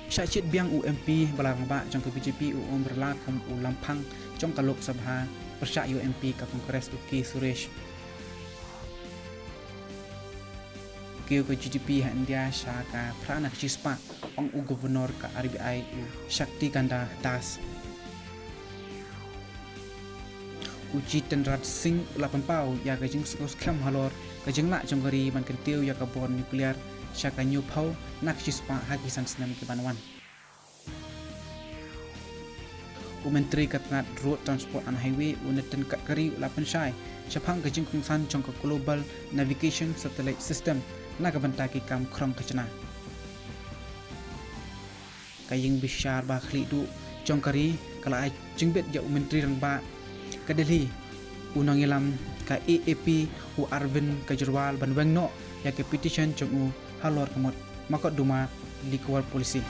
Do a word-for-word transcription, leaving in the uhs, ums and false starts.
Shah shit biang u M P ba la rangbah jong ka B J P u Om Birla kum u lamphang jong ka Lok Sabha pyrshah ïa u M P ka Congress u K Suresh. Kiew ka G D P ha India sha ka phra na ka shispah, ong u Governor ka R B I u Shaktikanta Das. U Jiten Raj Singh u la pynpaw ïa ka jingsngewskhem halor ka jinglah jong ka ri ban kyntiew ïa ka bor nuclear sha ka hynñiewphew na ka shispah ha ki san snem ki ban wan. U Myntri ka tnat Road Transport and Highway u Nitin Gadkari u la pynshai shaphang ka jingkongsan jong ka Global Navigation Satellite System na ka bynta ki kam khrong khajna. Ka ïing bishar ba khlieh duh jong ka ri ka la ai jingbit ïa u Myntri Rangbah ka Delhi, u nongïalam ka A A P u Arvind Kejriwal ban weng noh ïa ka petition jong u halor ka mukotduma Liquor Policy.